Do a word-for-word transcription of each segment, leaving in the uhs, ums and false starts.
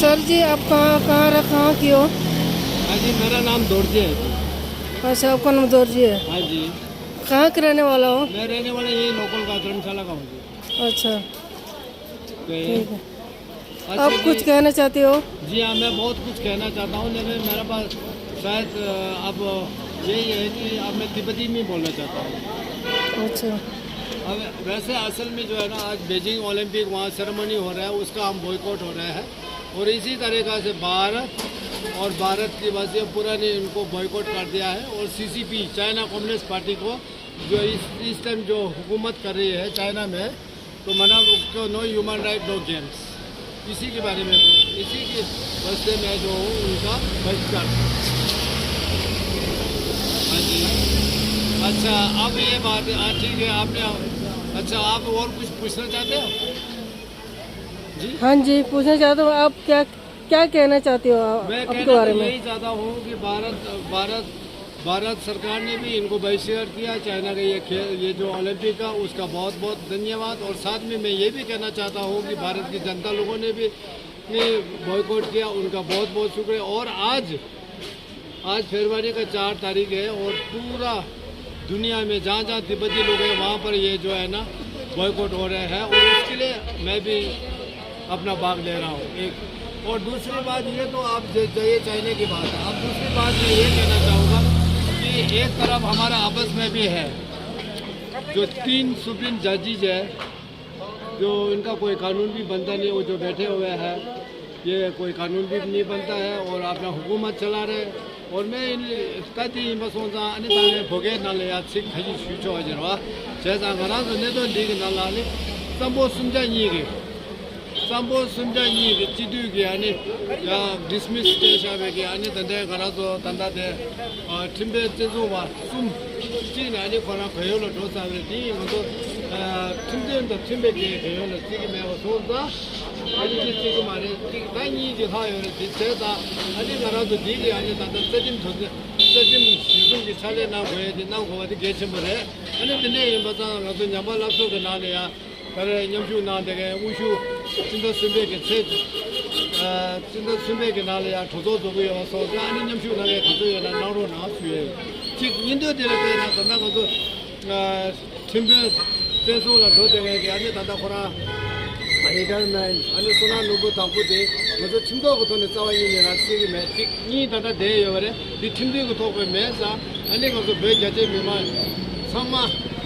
सर जी, आप कहाँ, कहाँ रह, कहाँ के हो? हाँ जी, मेरा नाम दोरजे है जी। अच्छा, आपका नाम दोरजे है। हाँ जी। कहाँ के रहने वाला हो? मैं रहने वाला यही लोकल का, धर्मशाला का हूँ जी। अच्छा, तो ठीक है। अच्छा आप जी। कुछ कहना चाहते हो? जी हाँ, मैं बहुत कुछ कहना चाहता हूँ, लेकिन मेरे पास शायद, अ, अब यही है कि अब मैं तिब्बती में बोलना चाहता हूँ। अच्छा। अब वैसे असल में जो है ना, आज बीजिंग ओलंपिक वहाँ सेरेमनी हो रहा है, उसका हम बॉयकॉट हो रहा है। और इसी तरीका से भारत और भारत की वजह से पूरा ने इनको बॉयकॉट कर दिया है। और सीसीपी, चाइना कम्युनिस्ट पार्टी को, जो इस, इस टाइम जो हुकूमत कर रही है चाइना में, तो मना, क्यों, no human right, no games, इसी के बारे में, इसी के वास्ते मैं जो हूँ उनका बहिष्कार। हाँ जी। अच्छा, अब ये बात है, हाँ, ठीक है, आपने, अच्छा, आप और कुछ पूछना चाहते हो? जी। हाँ जी, पूछना चाहता हूँ, आप क्या, क्या कहना चाहते हो मैं आपके कहना बारे तो में? यही चाहता हूँ कि भारत, भारत, भारत सरकार ने भी इनको बहिष्कार किया, चाइना का ये खेल, ये जो ओलंपिक का, उसका बहुत बहुत धन्यवाद। और साथ में मैं ये भी कहना चाहता हूँ कि भारत की जनता लोगों ने भी ये बॉयकॉट किया, उनका बहुत बहुत शुक्रिया। और आज, आज फरवरी का चार तारीख है और पूरा दुनिया में जहाँ जहाँ तिब्बती लोग हैं, वहाँ पर ये जो है ना, बॉयकॉट हो रहे हैं। और उसके लिए मैं भी अपना भाग ले रहा हूँ एक। और दूसरी बात, ये तो आप ज-, जाइए, चाइना की बात है। अब दूसरी बात मैं ये कहना चाहूँगा कि एक तरफ हमारा आपस में भी है, जो तीन सुप्रीम जजेस है, जो इनका कोई कानून भी बनता नहीं, वो जो बैठे हुए हैं, ये कोई कानून भी नहीं बनता है और अपना हुकूमत चला रहे हैं। और मैं इन कति इन बसों सा, अनि ताले भोगे ना ले या, सिख खजी छुचो अजरवा, जैसा घरा तो नहीं तो दीग ना लाले, संबो सुनजा नहीं के। སམ་བྷོ་སུམ་བརྒྱ་གཉིས་ཀྱི་སྤྱི་འཐུས་ཀྱི་ཨ་ནི་ཡང་ཌི་སི་མི་སི་སྤྲད་བཞག་པའི་གི་ཨ་ནི་ད་ལྟའི་ང་རང་ཚོ་ད་ལྟ་དེ་ཨ་ཁྲིམས་དཔོན་བཙན་བཟུང་བ་གསུམ་གཅིག་ནས་ཨ་ནི་ཁོ་རང་བལ་ཡུལ་ལ་འགྲོ་ཚར་བས། དེ་ཡིན་ང་ཚོ་ཨ་ཁྲིམས་དོན་དང་མཐུན་པའི་གི་བལ་ཡུལ་ལ་བརྩི་གི་མེད་པ་སོང་ཙང་ཨ་ནི་དེ་བརྩི་གི་མ་རེད། གཅིག་ད་གཉིས་ཀྱི་ལྷག་ཡོད་རེད། དེ་བྱས་ཙང་ཨ་ནི་ང་རང་ཚོ་འདི་གི་ཨ་ནི་ད་ལྟ་རྩ་ཁྲིམས་དོ་དོན་རྩ་ཁྲིམས་གཞི་བཟུང་གི་ཕྱག་ལས་གནང་དགོས་ཡ་དེ་གནང་དགོས་པ་དེ་གལ་ཆེན་པོ་རེད། ཨ་ནི་དེ་འདྲ་ཡིན་པ་ཙང་ང་ཚོ་ཉམས་པ་སླར་གསོ་གི་ནང་ལ་ཡ། ད་རེས་མཉམ་ཞུགས་གནང་བསྡད་མཁན་དབུ་བཞུགས་སྤྱི་ཟླ་གསུམ་པའི་གི་ཚེས་ཨ་སྤྱི་ཟླ་གསུམ་པའི་གི་ནང་ལ་ཡང་གྲོས་ཚོགས་འཛུགས་ཀྱི་ཡོད་པ་སོགས་ཀྱང་ཨ་ནི་མཉམ་ཞུགས་གནང་མཁན་ག་ཚོད་ཡོད་ན་གནང་རོགས་གནང་ཞུ་ཡས་ཡོད། གཅིག་གཉིས་འདོད་དེ་ལ་བལྟས་ན་ད་ལྟ་ང་ཚོ་ཨ་ཁྲིམས་དཔོན་བཙན་བཟུང་ལ་འགྲོ་བསྡད་མཁན་གི་ཨ་ནི་ད་ལྟ་ཁོ་རང་རི་ཊ་ཡར་མེན་ཊི་ཨ་ནི་བསོད་ནམས་ནོར་བུ་དང་པོ་དེ་ང་ཚོ་ཁྲིམས་ཐོག་གི་ཐོག་ནས་རྩ་བ་ཉིད་ནས་རང་བརྩི་གི་མེད། གཅིག་གཉིས་ད་ལྟ་བསྡད་ཡོད་པ་རེད། དེ་ཁྲིམས་མཐུན་གྱི་ཐོག་པའི་མེད་ཙང་ཨ་ནི་ང་ཚོ་བོད་རྒྱ་ཆེའི་མི་མང་ཚང་མ་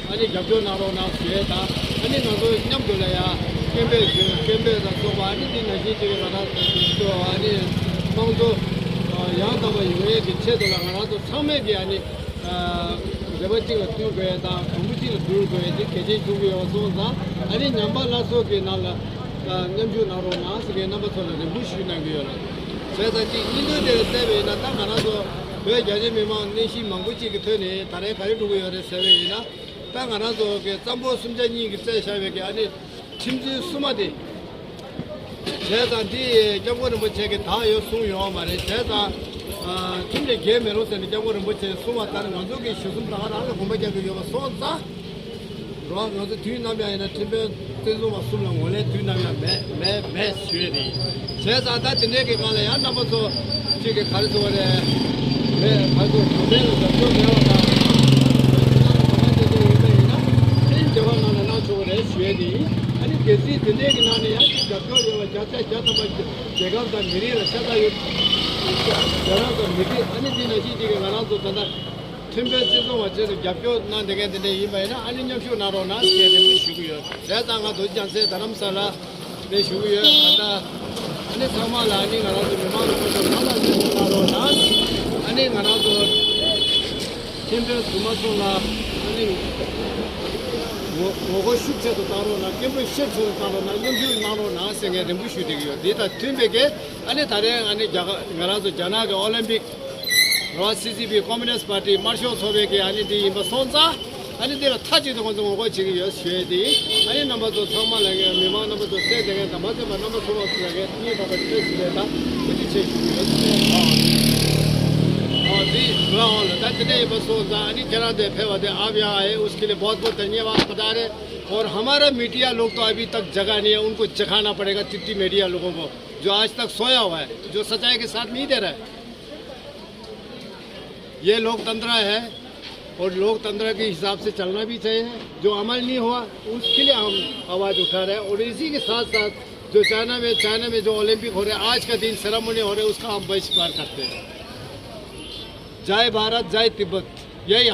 ཨ་ནི་རྒྱབ་སྐྱོར་གནང་རོགས་གནང་ཞེས་དང་ཨ་ནི་ང་ཚོ་མཉམ་དུ་ལ་ཡ་སྐད་འབོད་བྱོས། སྐད་འབོད་དང་སོགས་པ་ཨ་ནི་འདི་ནང་བཞིན་ཅིག་ང་རང་ཚོ་ཨ་ནི་དམངས་གཙོ་ཡང་དག་པ་ཡོང་ཡས་ཀྱི་ཆེད་དུ་ལ་ང་རང་ཚོ་ཚང་མས་ཀྱི་ཨ་ནི་མཛད་པ་གཅིག་ལ་བསྟུན་དགོས་ཡས་དང་གོམ་པ་གཅིག་ལ་སྒྲིལ་དགོས་ཡས་དེ་གལ་ཆེན་ཆུང་གི་ཡོད་པ་སོང་ཙང་ཨ་ནི་ཉམས་པ་སླར་གསོ་གི་ནང་ལ། མཉམ་ཞུགས་གནང་རོགས་གནང་ཟེར་མཁན་རྣམ་པ་ཚོ་ལ་རེ་སྐུལ་ཞུས་གནང་གི་ཡོད་ལ། བྱས་ཙང་གཅིག་སྙིང་དོན་དེ་ལ་བལྟས་པ་ཡིན་ན་ད་ང་རང་ཚོ་བོད་རྒྱ་ཆེ་མི་མང་གནས་ཤིང་མང་པོ་གཅིག་གི་ཐོག་ནས་ད་རེས་ག་རེ་འགྲོ་གི་ཡོད་རེད་ཟེར་བ་ཡིན་ན། ད་ང་རང་ཚོ་གི་ཙམ་པོ་སུམ་བརྒྱ་གཉིས་ཀྱིས་བཙལ་བཞག་པའི་གི་ཨ་ནི་ཁྲིམས་རྩོད་སྲུང་མ་དེ། བྱས་ཙང་འདི་སྐྱབས་མགོན་རིན་པོ་ཆེ་གིས་ད་ཡོད་གསུངས་ཡོད་མ་རེད། བྱས་ཙང་ཁྲིམས་ལས་འགལ་མེད་རུང་ཟེར་ནས་སྐྱབས་མགོན་རིན་པོ་ཆེས་གསུངས་པ་ལྟར་ང་ཚོ་གི་གཞི་བཟུང་ད་ག་རང་ལ་དགོངས་པ་རྒྱག་གི་ཡོད་པ་སོང་ཙང་། རོགས་ང་ཚོ་དུས་ནམ་ཡང་ཡིན་ན་ཁྲིམས་དཔོན་བཙན་བཟུང་བ་གསུམ་ལ་ངོས་ལེན་དུས་ནམ་ཡང་མེད་མེད་མེད་ཞུས་རེད། བྱས་ཙང་ད་དེ་འདྲའི་གི་སྒང་ལ་ཡང་རྣམ་པ་ཚོ་གཅིག་གི་ག་རེ་ཟེར་བ་རེད། རེད་ག་ཚོད་གང་ལྡན་ལ་རྒྱབ་སྐྱོར་མེད་པ་དང་། གང་ལྡན་དེ་ཡིན་པ་ཡིན་ན་ཁྲིམས་འགལ་བ་ནང་ལ་གནང་ཆོག་གི་རེད་ཞུས་ཏེ། ཨ་ནི་གལ་སྲིད་དེ་འདྲའི་གི་ནང་ནས་ཡང་གཅིག་རྒྱབ་སྐྱོར་ཡོད་པ་བརྒྱ་ཆ་བརྒྱ་ཐམ་པ་རྒྱལ་ཁབ་དང་མི་རིགས་ལ་ཤ་ཚ་ཡོད། རྒྱལ་རབས་དང་མི་རིགས་ཨ་ནི་འདི་ནང་བཞིན་གཅིག་གི་ང་རང་ཚོ་ད་ལྟ། ཁྲིམས་དཔོན་བཙན་བཟུང་བ་བཅས་སུ་རྒྱབ་སྐྱོར་གནང་བསྡད་མཁན་དེ་འདྲ་ཡིན་པ་ཡིན་ན་ཨ་ནི་མཉམ་ཞུགས་གནང་རོགས་གནང་ཞེས་རེ་སྐུལ་ཞུ་གི་ཡོད། བྱས་ཙང་ང་རྡོ་རྗེ་རྒྱལ་མཚན་རྡ་རམ་ས་ལ་ནས་ཞུ་གི་ཡོད། ད་ལྟ་ཨ་ནི་ཚང་མ་ལ་ཨ་ནི་ང་རང་ཚོ་མི་མང་ཚོ་ཚང་མ་མཉམ་ཞུགས་གནང་རོགས་གནང་། ཨ་ནི་ང་རང་ཚོ་ཁྲིམས་དཔོན་བཙུན་མ་ཚོ་ལ་ཨ་ནི་ངོ་ངོ་རྒོལ་ཤུགས་ཆེ་རུ་བཏང་རོགས་གནང་། སྐད་འབོད་ཤུགས་ཆེ་རུ་བཏང་རོགས་གནང་། མཉམ་ཞུགས་གནང་རོགས་གནང་ཟེར་ངས་རེ་སྐུལ་ཞུ་བསྡད་ཀྱི་ཡོད། འདི་དང་མཐུན་པའི་གི་ཨ་ནི་ད་རེས་ཨ་ནི་རྒྱ་གར་ང་རང་ཚོ་རྒྱ་ནག་གི་ཨོ་ལིམ་པིག་རོ་སི་སི་པི་ཀོ་མུ་ནིསྟ་པར་ཏི་དམར་ཤོག་ཚོགས་པའི་གི་ཨ་ནི་འདི་ཡིན་པ་སོང་ཙང་ཨ་ནི་འདི་ལ་མཐའ་གཅིག་ཏུ་ང་ཚོ་ངོ་རྒོལ་བྱེད་ཀྱི་ཡོད་ཞུ་ཡས་དེ་ཡིན། ཨ་ནི་རྣམ་པ་ཚོ་ཚང་མ་ལ་ངས་མི་མང་རྣམ་པ་ཚོ་གསན་བསྡད་མཁན་དང་མ་གསན་པ་རྣམ་པ་ཚོ་ལ་ངས་སྙིང་ཐག་པ་ནས་ཐུགས་རྗེ་ཆེ་ཞུ་གི་ཡོད། ཨ་འདི་ལ་འོང་ལ་ད་དེ་འདྲ་ཡིན་པ་སོང་ཙང་ཨ་ནི་ཁྱེད་རང་དེ་ཕེབས་པ་དེ་आप यहाँ आए उसके लिए बहुत बहुत धन्यवाद बता रहे। और हमारा मीडिया लोग तो अभी तक जगा नहीं है, उनको जगाना पड़ेगा तिब्बती मीडिया लोगों को, जो आज तक सोया हुआ है, जो सच्चाई के साथ नहीं दे रहा है। ये लोकतंत्र है और लोकतंत्र के हिसाब से चलना भी चाहिए। जो अमल नहीं हुआ, उसके लिए हम आवाज़ उठा रहे हैं। और इसी के साथ साथ जो चाइना में चाइना में जो ओलंपिक हो रहे हैं, आज का दिन सेरेमनी हो रहे हैं, उसका हम बहिष्कार करते हैं। जय भारत, जय तिब्बत। यही